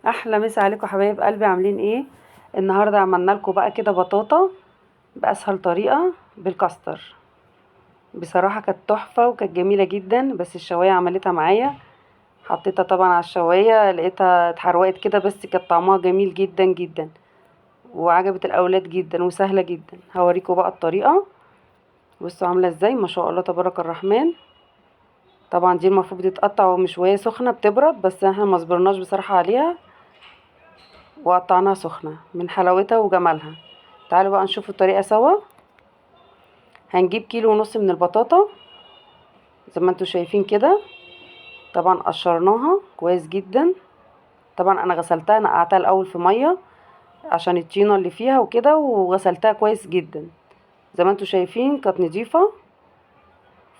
احلى مسا عليكم حبايب قلبي، عاملين ايه النهارده؟ عملنا لكم بقى كده بطاطا باسهل طريقه بالكاستر. بصراحة كانت تحفة وكانت جميلة جدا، بس الشوايه عملتها معايا، حطيتها طبعا على الشوايه لقيتها اتحروقت كده، بس كانت طعمها جميل جدا جدا وعجبت الاولاد جدا وسهلة جدا. هوريكم بقى الطريقة. بصوا عامله ازاي، ما شاء الله تبارك الرحمن. طبعا دي المفروض بتتقطع ومش وهي سخنة بتبرد، بس احنا ما صبرناش بصراحة عليها وقطعناها سخنة من حلاوتها وجمالها. تعالوا بقى نشوف الطريقة سوا. هنجيب 1.5 كيلو من البطاطا زي ما انتوا شايفين كده، طبعا قشرناها كويس جدا. طبعا انا غسلتها، نقعتها الاول في مية عشان الطينه اللي فيها وكده، وغسلتها كويس جدا زي ما انتوا شايفين كانت نضيفه.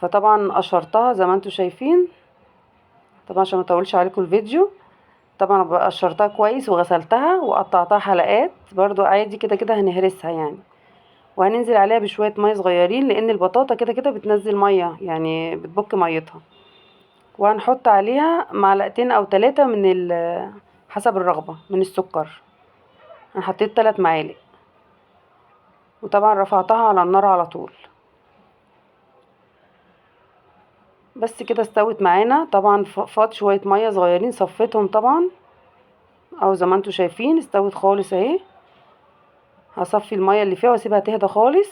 فطبعا قشرتها زي ما انتوا شايفين، طبعا عشان ما اطولش عليكم الفيديو. طبعا قشرتها كويس وغسلتها وقطعتها حلقات برضو عادي كده كده هنهرسها يعني. وهننزل عليها بشوية مية صغيرين لان البطاطا كده كده بتنزل مية، يعني بتبك ميتها. وهنحط عليها معلقتين او 3 من حسب الرغبة من السكر. انا حطيت 3 معالق، وطبعا رفعتها على النار على طول. بس كده استوت معانا. طبعا فاض شوية مية صغيرين صفيتهم طبعا، او زي ما انتوا شايفين استوت خالص اهي. هصفي المية اللي فيها واسيبها تهدى خالص،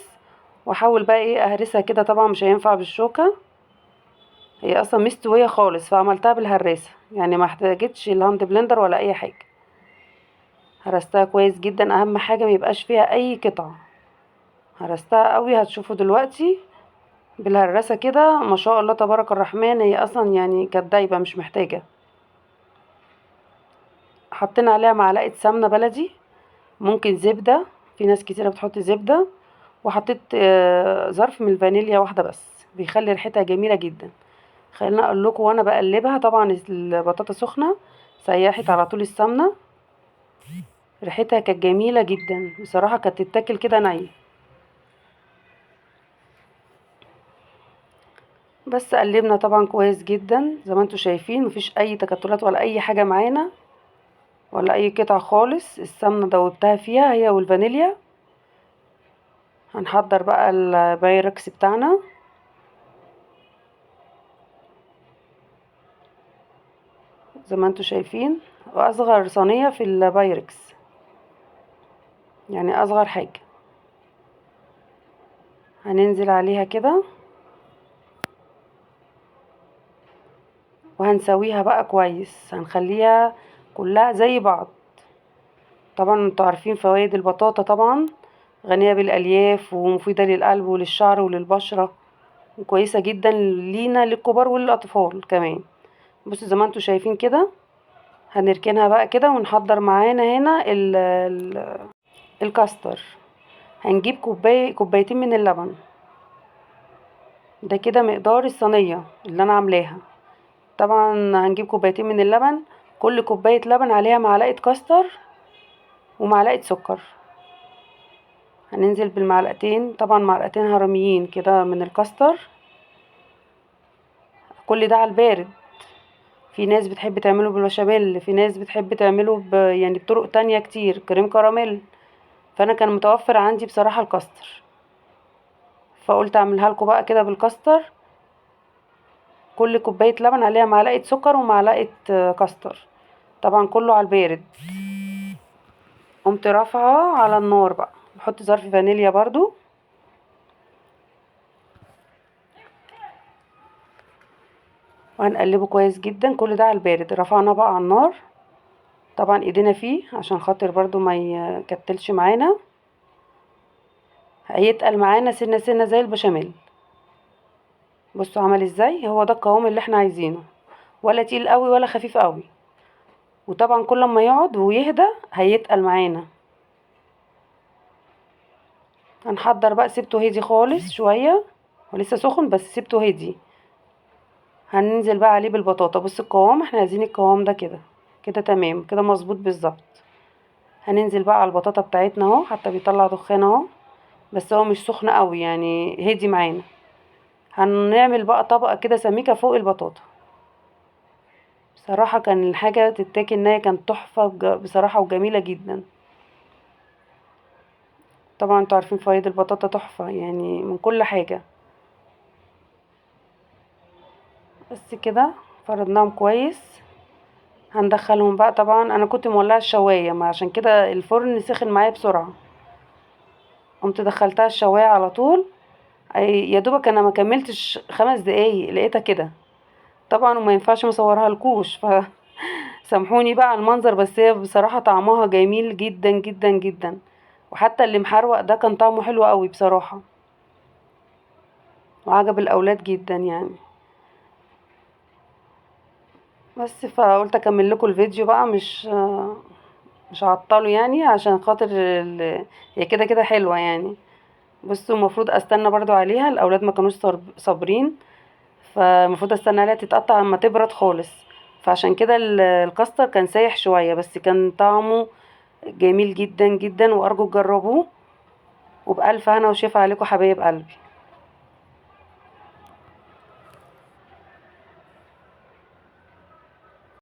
واحاول بقى ايه اهرسها كده. طبعا مش هينفع بالشوكة، هي اصلا مستوية خالص، فعملتها بالهراسه يعني ما احتاجتش ال hand blender ولا اي حاجة. هرستها كويس جدا، اهم حاجة ما يبقاش فيها اي قطع. هرستها قوي، هتشوفوا دلوقتي بالهراسه كده ما شاء الله تبارك الرحمن. هي اصلا يعني كانت دايبه مش محتاجه. حطينا عليها معلقه سمنه بلدي، ممكن زبدة، في ناس كتيرة بتحط زبدة. وحطيت ظرف من الفانيليا واحدة بس، بيخلي ريحتها جميلة جدا. خلينا اقول لكم وانا بقلبها، طبعا البطاطا سخنة سيحت على طول السمنة، ريحتها كانت جميلة جدا بصراحة، كانت تتاكل كده نيه. بس قلبنا طبعا كويس جدا زي ما انتم شايفين، مفيش اي تكتلات ولا اي حاجة معانا ولا اي قطع خالص. السمنة دوبتها فيها هي والفانيليا. هنحضر بقى البايركس بتاعنا. زي ما انتم شايفين، واصغر صينية في البايركس، يعني اصغر حاجة. هننزل عليها كده وهنسويها بقى كويس، هنخليها كلها زي بعض. طبعا انتوا عارفين فوائد البطاطا، طبعا غنية بالالياف ومفيدة للقلب وللشعر وللبشره، وكويسة جدا لينا للكبار وللاطفال كمان. بصوا زي ما انتوا شايفين كده، هنركنها بقى كده ونحضر معانا هنا الكاستر. هنجيب كوبايتين من اللبن، ده كده مقدار الصينية اللي انا عاملاها. طبعا هنجيب 2 من اللبن، كل كوباية لبن عليها معلقه كاستر ومعلقة سكر. هننزل بالمعلقتين، طبعا معلقتين هرميين كده من الكاستر، كل ده على البارد. في ناس بتحب تعمله بالبشاميل، في ناس بتحب تعمله يعني بطرق تانية كتير، كريم كراميل. فانا كان متوفر عندي بصراحة الكاستر، فقلت اعملها لكم بقى كده بالكاستر. كل كوباية لبن عليها معلقه سكر ومعلقة كاستر، طبعا كله على البارد. قمت رافعه على النار بقى، بحط ظرف فانيليا برضو. وهنقلبه كويس جدا، كل ده على البارد. رفعنا بقى على النار، طبعا ايدينا فيه عشان خاطر برضو ما يكتلش معانا، هيتقل معانا سنة سنة زي البشاميل. بصوا عمل ازاي، هو ده القوام اللي احنا عايزينه، ولا تقيل قوي ولا خفيف قوي. وطبعا كل ما يقعد ويهدى هيتقل معانا. هنحضر بقى، سبته هدي خالص شوية ولسه سخن، بس سبته هدي. هننزل بقى عليه بالبطاطا. بص القوام، احنا عايزين القوام ده كده كده تمام كده مظبوط بالظبط. هننزل بقى على البطاطا بتاعتنا اهو، حتى بيطلع دخان اهو، بس هو مش سخن قوي يعني هدي معانا. هنعمل بقى طبقه كده سميكة فوق البطاطا. بصراحة كان الحاجة تتاكل نية، كانت تحفة بصراحة وجميلة جدا. طبعا انتوا عارفين فوائد البطاطا تحفة يعني من كل حاجة. بس كده فردناهم كويس. هندخلهم بقى. طبعا انا كنت مولعه الشوايه، ما عشان كده الفرن سخن معايا بسرعة، قمت دخلتها الشوايه على طول. يا دوبك انا ما كملتش 5 دقايق لقيتها كده. طبعا وما ينفعش مصورها لكوش، ف سامحوني بقى على المنظر، بس هي بصراحة طعمها جميل جدا جدا جدا، وحتى اللي محروق ده كان طعمه حلو قوي بصراحة، وعجب الاولاد جدا يعني. بس فقلت اكمل لكم الفيديو بقى، مش هعطله يعني، عشان خاطر هي كده كده حلوة يعني. بصوا المفروض استنى برضو عليها، الاولاد ما كانوش صابرين، فالمفروض استنى عليها تتقطع اما تبرد خالص، فعشان كده الكاستر كان سايح شوية، بس كان طعمه جميل جدا جدا، وارجو تجربوه. وبألف هنا وشفا عليكم حبايب قلبي.